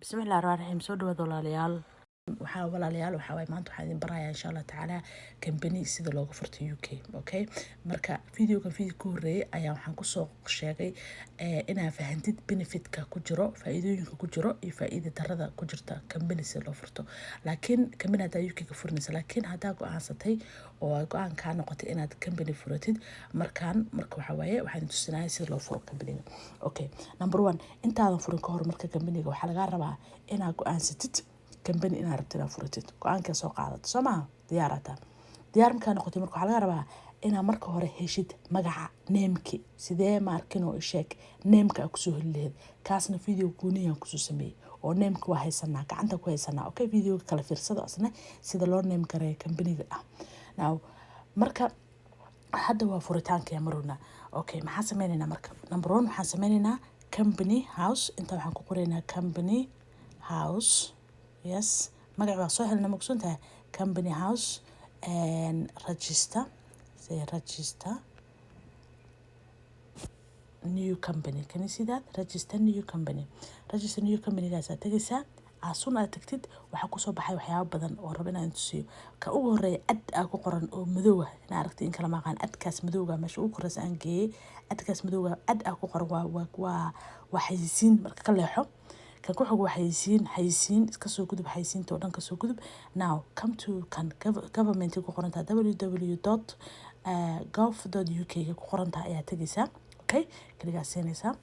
Bismillahi raxmaan raxiim. Soo dhawaad, walaalayaal. Waxaa, walaalayaal, waxaa waaye maanta waxaan idin barayaa, insha Allah tacaala, company sida looga furto UK. Okay, marka videogan, video ka horreeyay ayaa waxaan kusoo sheegay inaa fahantid benefitka ku jiro, faa'iidooyinka ku jiro iyo faa'iida darada ku jirta company sida loo furto. Laakiin company haddaa UK ka furinaysa, laakiin haddaa go-aansatay oo ay go-aan kaa noqotay inaad company furatid, markaan marka waxaa waaye waxaan tusinaya sida loo furo companyga. Okay, number one, intaadan furin ka hor marka companyga, waxaa lagaa rabaa inaad go-aansatid company inaad rabtid inaad furatid. Go-aankaa soo qaadato, soo maha? Diyaarataa? Diyaar markaa noqotay, marka waxaa laga rabaa inaad marka hore heshid magaca, nameki. Sidee maarkinoo isheeg nameka aa kusoo heli lahayd? Kaasna video gooniyaan kusoo sameeyey oo nameka waa haysanaa, gacanta ku haysanaa. Okay, videoga kala fiirsado asna sida loo name gareeyo companyga ah. Now marka hadda waa furitaanka maruna. Okay, maxaan sameyneynaa marka? Number one, waxaan sameyneynaa Company House. Inta waxaan ku qoraynaa Company House. Yes, magac waa soo helna, mogsan tahay. Company House and register, say register new company. Can you see that? Register new company. Register new company-gaasaa tegaysaa. Aasun aad tagtid, waxaa kusoo baxay waxyaabo badan oo raba inaan tusiyo. Ka ugu horeeya ad aa ku qoran oo madow ah. Inaa aragtay in kala maaqaan. Adkaas madowga meesha ugu koreysa aan geeyey, adkaas madowga ad aa ku qoran waa xayisiin. Marka ka leexo. Kan ku xig waa xayisiin. Xayisiin kasoo gudub, xayisiinta oo dhan kasoo gudub. Now come to kan government ku qorantaha, www.gov.uk ku qorantaha ayaa tegaysaa. Okay, click-gaa siinaysaa.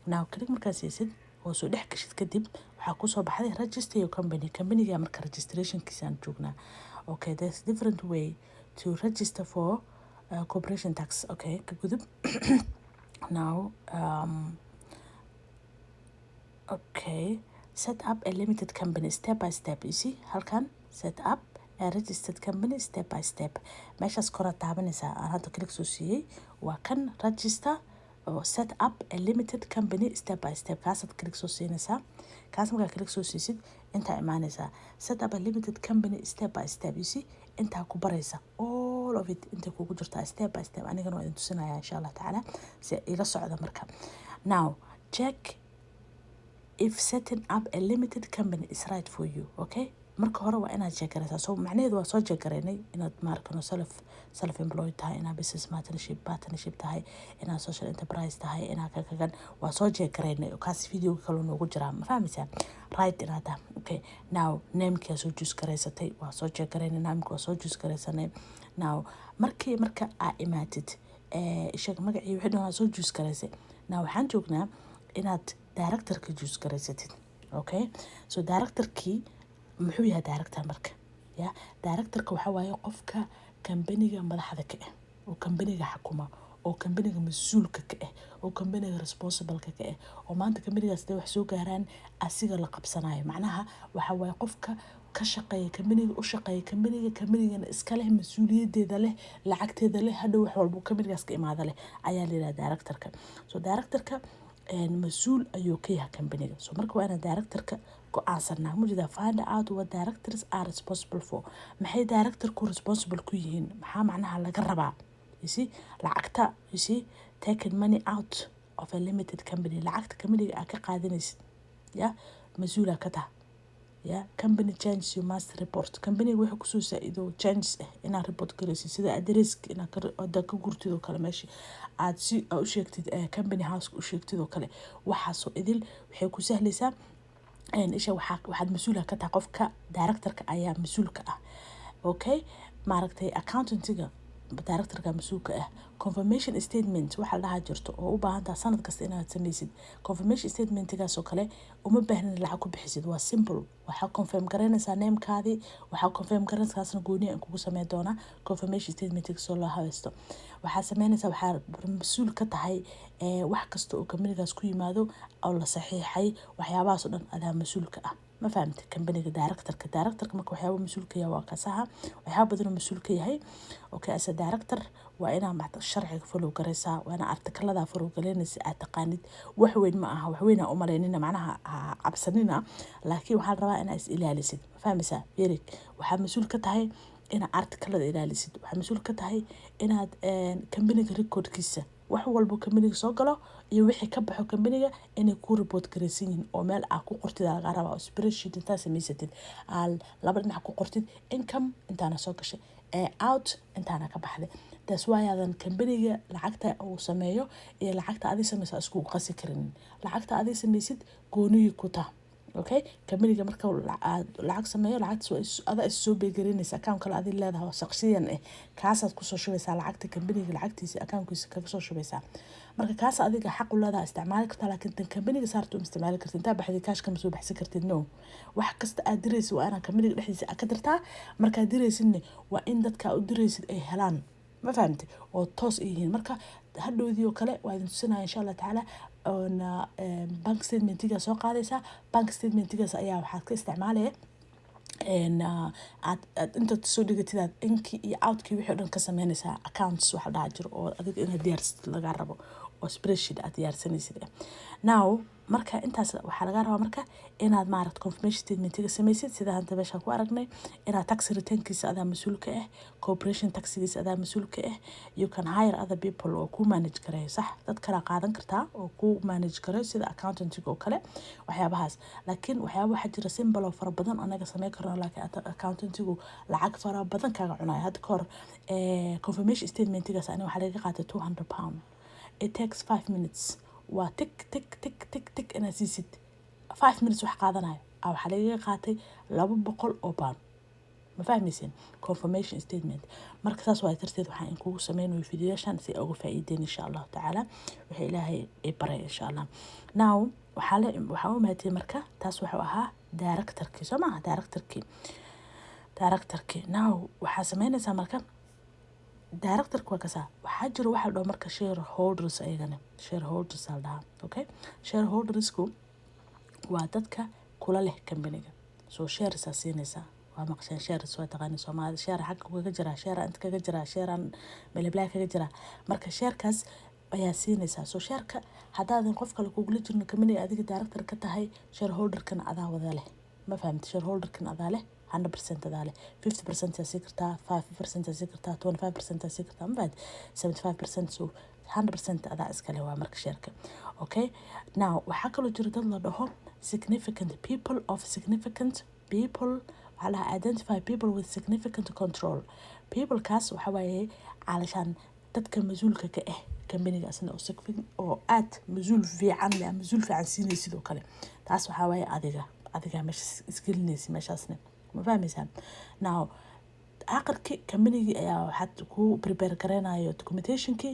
Now click markaa siisid oo soo dhex gashid kadib, waxaa kusoo baxday register your company. Companyga marka registrationkiisaan joognaa. Okay, there's different way to register for corporation tax. Okay, ka gudub. Now okay, set up a limited company step by step. You see halkan, set up a registered company step by step. Meeshaas koraad taabanaysaa. Aan hadda click soo siiyey waa kan, register oo set up a limited company step by step. Kaasaad click soo siinaysaa. Kaas markaa click soo siisid, intaa imaanaysaa, set up a limited company step by step. You see, intaa ku baraysa all of it, intay kugu jirtaa step by step. Anigana waa idin tusinaya, insha Allah tacaala, si ila socda. Marka now check if setting up a limited company is right for you. Okay, marka hore waa inaad check garaysaa. So macnaheedu waa soo check garaynay inaad maarkano self employed tahay, inaad business partnership tahay, inaad social enterprise tahay, inaad kakagan. Waa soo check garaynay. Kaas videoga kaloo noogu jiraa, ma fahmaysaa? Right, inaad tahay. Okay, now namekaa soo choose garaysatay, waa soo check garaynay. Nameka waa soo choose garaysanay. Now markii marka aa imaatid, sheeg magacii, wixii dhan waa soo choose garaysay. Now waxaan joognaa inaad directorka choose garaysatid. Okay, so directorkii muxuu yahay? Director marka ya directorka waxaa waaye qofka kambaniga madaxda ka ah, oo kambaniga xakuma, oo kambaniga mas-uulka ka ah, oo kambaniga responsibleka ka ah, oo maanta kambanigaas haday wax soo gaaraan asiga la qabsanayo. Macnaha waxaa waaye qofka ka shaqeeya kambaniga, u shaqeeya kambaniga, kambanigana iska leh, mas-uuliyadeeda leh, lacagteeda leh, hadhow wax walba kambanigaas ka imaada leh ayaa la yidhaha directorka. So directorka mas-uul ayuu ka yahay kambaniga. So marka waa inaan directorka go-aansanaa. Mujida, find out what directors are responsible for. Maxay directorku responsible ku yihiin? Maxaa macnaha laga rabaa? You see, lacagta, you see, taking money out of a limited company, lacagta companyga aad ka qaadanaysid ya mas-uulaa ka taha. Ya company changes you must report. Companyga wixii kusoo saa-ido changes ah inaad report garaysid, sida addresska inaad hadaad ka gurtid oo kale, meesha aad si u sheegtid Company House u sheegtid oo kale. Waxaasoo idil waxay ku sahlaysaa isha waxaad mas-uula ka tahay, qofka directorka ayaa mas-uulka ah. Okay, maaragtay, accountantiga directorka mas-uulka ah. Confirmation statement waxaa la dhahaa jirto oo u baahan taha sanad kasta inaad sameysid. Confirmation statementgaas oo kale uma baahnin lacag ku bixisid. Waa simple. Waxaa confirm garaynaysaa namekaadii. Waxaa confirm garanaysaa, kaasna gooni aan kugu sameyn doonaa, confirmation statementga soo loo habaysto. Waxaa sameynaysaa, waxaa mas-uul ka tahay wax kasta oo companygaas ku yimaado oo la saxiixay. Waxyaabahaas oo dhan adaa mas-uulka ah, ma fahamtay? Companyga directorka marka waxyaaba mas-uul ka yahay waa kasaha, waxyaaba badan oo mas-uul ka yahay. Okay, as a director waa inaa sharciga follow garaysaa, waa inaa artikalada follow garaynaysa aad taqaanid. Wax weyn ma aha, wax weyn ha umaleynina, macnaha ha cabsanina, laakiin waxaa la rabaa inaa is ilaalisid, ma fahmaysaa? Eric, waxaa mas-uul ka tahay inaad artikalada ilaalisid. Waxaa mas-uul ka tahay inaad companyga recordkiisa. Wax walbo kambaniga soo galo iyo wixii ka baxo kambaniga inay ku report garaysan yihiin oo meel aa ku qortid aa lagaa rabaa, oo spreadsheet intaa samaysatid, aa laba dhinac ku qortid: income intaana soo gashay ee out intaana ka baxday. Taas waayaadan kambaniga lacagta uu sameeyo iyo lacagta adi sameyso iskugu qasi karin. Lacagta adi sameysid gooniyii ku taa. Okay, kambaniga marka aad lacag sameeyo, lacagtaas waa adaa is soo beegarinaysa. Account kale adi leedahay oo shaqsiyan ah, kaasaad kusoo shubaysaa lacagta kambaniga, lacagtiisa accountkiisa kaga soo shubaysaa. Marka kaas adiga xaq u leedahay, isticmaali kartaa, laakiin tan kambaniga saarta uma isticmaali kartid. Intaa baxday cash kama soo baxsan kartid. No, wax kasta aad diraysid waa inaad kambaniga dhexdiisa aad ka dirtaa. Markaad diraysidna waa in dadka u diraysid ay helaan, ma fahamtay, oo toos ay yihiin. Marka hadhowdii oo kale waa idin tusinaya, insha Allah tacaala. Oona bank statementiga soo qaadaysaa. Bank statementigaas ayaa waxaad ka isticmaalaya aad intaad soo dhigatid, aad inkii iyo outkii wixii o dhan ka sameynaysaa. Accounts waxa dhaha jiro oo adiga inaad diyaarsatid lagaa rabo, oo spreadsheet aad diyaarsanaysid. Now, marka intaas waxaa lagaa rabaa marka inaad maaragta confirmation statementiga samaysid, sida hadda meeshaan ku aragnay, inaad tax returnkiisa adaa mas-uul ka ah, corporation taxigiisa adaa mas-uul ka ah. You can hire other people oo ku manage gareeyo. Sax, dad kalaa qaadan kartaa oo ku manage gareeyo, sida accountantiga oo kale, waxyaabahaas. Laakiin waxyaaba waxaa jira simple oo fara badan anaga sameyn karno, laakiin accountantigu lacag fara badan kaaga cunayo. Hadda kahor confirmation statementigaas aniga waxaa laga qaatay £200. It takes 5 minutes. Waa tick, tick, tick, tick, tick inaad siisid, 5 minutes wax qaadanayo a waxaa lagaga qaatay £200. Ma fahmaysin? Confirmation statement. Marka saas waa darteed waxaan inkugu sameynayo fiidiyoyaashan si ay uga faa'iideen, insha Allahu tacaala, wixii Ilaahay i baray, insha Allah. Now, waxaa le waxaa u imaatay marka taas wuxuu ahaa directorkii, soo maaha? Directorkii. Now waxaa sameynaysaa marka directorka waa kasaa. Waxaa jiro waxa la dhaho marka shareholders. Ayagana shareholders aa la dhahaa. Okay, shareholdersku waa dadka kula leh companyga. So shares aa siinaysaa. Waa maqasheen shares, waa taqaani Soomaalida. Share xagga kaga jira, share inta kaga jira, share meeleblaha kaga jira. Marka sharekaas ayaa siinaysaa. So shareka haddaadan qof kale kugula jirin companyga, adiga director ka tahay, shareholderkana adaa wada leh. Ma fahamti? Shareholderkan adaa leh, 100% adaa leh. 50% aa sii kartaa, 5% aa sii kartaa, 25% aa sii kartaa, ma fahamti, 75%. So 100% adaa iskale waa marka shareka. Okay, now waxaa kaloo jira dad la dhaho significant people of significant people. Waxaa lahaa identify people with significant control. Peoplekaas waxa waaye calashaan dadka mas-uulka ka ah companygaasna, oo aad mas-uul fiican leh, mas-uul fiican siinay. Sidoo kale taas waxaa waaye adiga meesha isgelinaysa meeshaasna. Ma fahmaysaa? Now, aqarkii companygii ayaa waxaad ku prepare gareynayo documentationkii,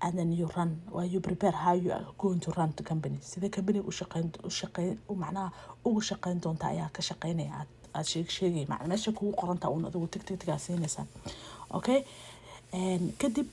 and then you run, well, you prepare how you are going to run the company. Sida company u shaqeyn u shaqeyn macnaha ugu shaqeyn doonta ayaa ka shaqeynaya. Aad sheeg sheegay macna meesha kugu qoranta uun adigu tick, tick, tick aa siinaysaa. Okay, kadib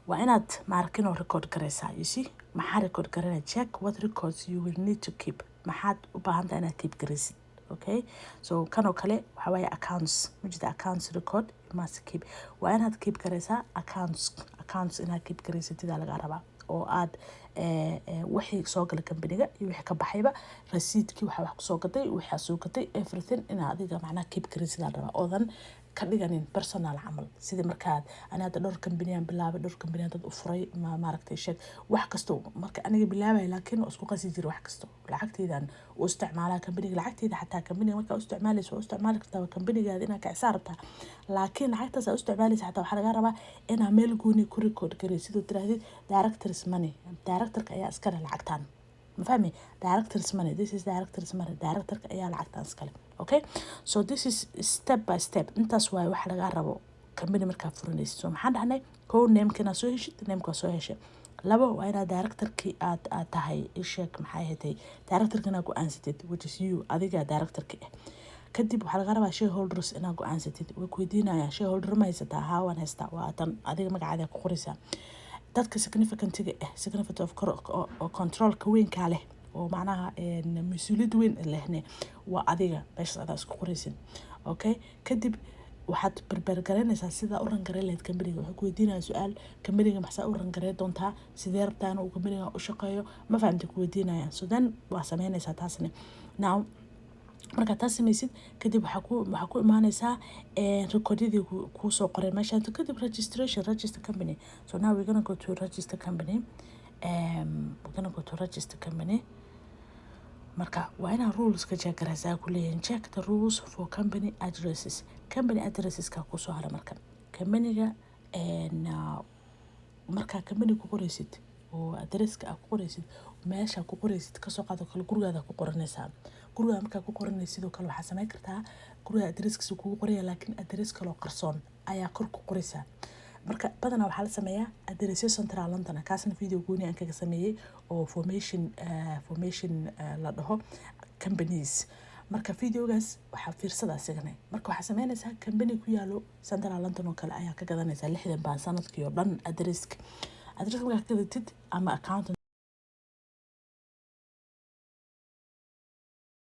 waa inaad maarkinoo record garaysaa. You see, maxaa record garanaya? Check what records you will need to keep. Maxaad u baahantahay inaad keep garaysid? Okay, so kanoo kale waxaa waaye accounts majida. Accounts record you must keep. Waa inaad keep garaysaa accounts. Accounts inaad keep garaysatidaa lagaa rabaa, oo aad wixii soo gala companyga iyo wixii ka baxayba, rasiidkii, waxa wax kusoo gaday, waxaa soo gaday, everything inaa adiga macnaha keep garaysidaa la rabaa, oodan ka dhiganin personal camal. Sidii markaad ani hadda dhowr kambaniyaan bilaabay, dhowr kambaniyaan dad u furay, ma maaragtay, sheeg wax kasto marka aniga bilaabay, laakiin waa isku qasi jira. Wax kasto lacagteydan u isticmaalaa kambaniga, lacagteyda xataa kambaniga markaa u isticmaalayso, waa u isticmaali kartaa, waa kambanigaada inaa kicisaa rabtaa, laakiin lacagtaas aa u isticmaalaysa xataa waxaa lagaa rabaa inaa meel gooni ku record garaysid oo tiraahdid "directors money", directorka ayaa iskale lacagtan. Ma fahmi? Directors money, this is directors money, directorka ayaa lacagtan iskale. Okay, so this is step by step. Intaas waaye waxa lagaa rabo company markaa furanaysid. So maxaan dhahnay? Kow, nameka inaad soo heshid. Nameka waa soo heshay. Labo, waa inaad directorkii aad tahay. Isheeg, maxay ahayd? Directorka inaad go-aansatid, which is you, adiga directorka ah. Kadib waxaa laga rabaa shareholders inaad go-aansatid. Way ku weydiinayaan: "Shareholder ma haysataa?" "Haa, waan haystaa." Waa tan adiga magacaada ku qoraysaa. Dadka significantiga ah, significant of oo controlka weynkaa leh, oo macnaha mas-uuliyad weyn lehne, waa adiga. Meeshaas adaa isku qoraysid. Okay, kadib waxaad prepare garaynaysaa sidaa u run gareyn lahayd kambaniga. Waxay ku weydiinayaan su-aal: "Kambaniga maxsaa u run gareyn doontaa? Sidee rabtaa inuu kambaniga u shaqeeyo?" Ma fahamtay? Ku weydiinayaan. So then waa sameynaysaa taasna. Now Markaa taas samaysid kadib, waxaa ku imaanaysaa recordyadii kuusoo qoray meeshaan. Kadib registration, register company. So now we're gonna go to register company. We're gonna go to register company. Marka waa inaa ruleska check garaysaa ku leeyihin. Check the rules for company addresses. Company addresseska kusoo hara. Marka companyga, markaa company ku qoraysid oo addresska aad ku qoraysid, meesha ku qoraysid, kasoo qaado kale gurigaada ku qoranaysaa. Gurigaada markaa ku qoranaysid, sidoo kale waxaa sameyn kartaa guriga addresskiisa kugu qoraya, laakiin address kaloo qarsoon ayaa kor ku qoraysaa. Marka badanaa waxaa la sameeyaa addressyo central London. Kaasna video gooni aan kaga sameeyey oo formation la dhaho companies. Marka videogaas waxaa fiirsada asigana. Marka waxaa sameynaysaa company ku yaalo central London oo kale ayaa ka gadanaysaa £60 sanadkii oo dhan addresska. Addresska markaa ka gadatid ama accountant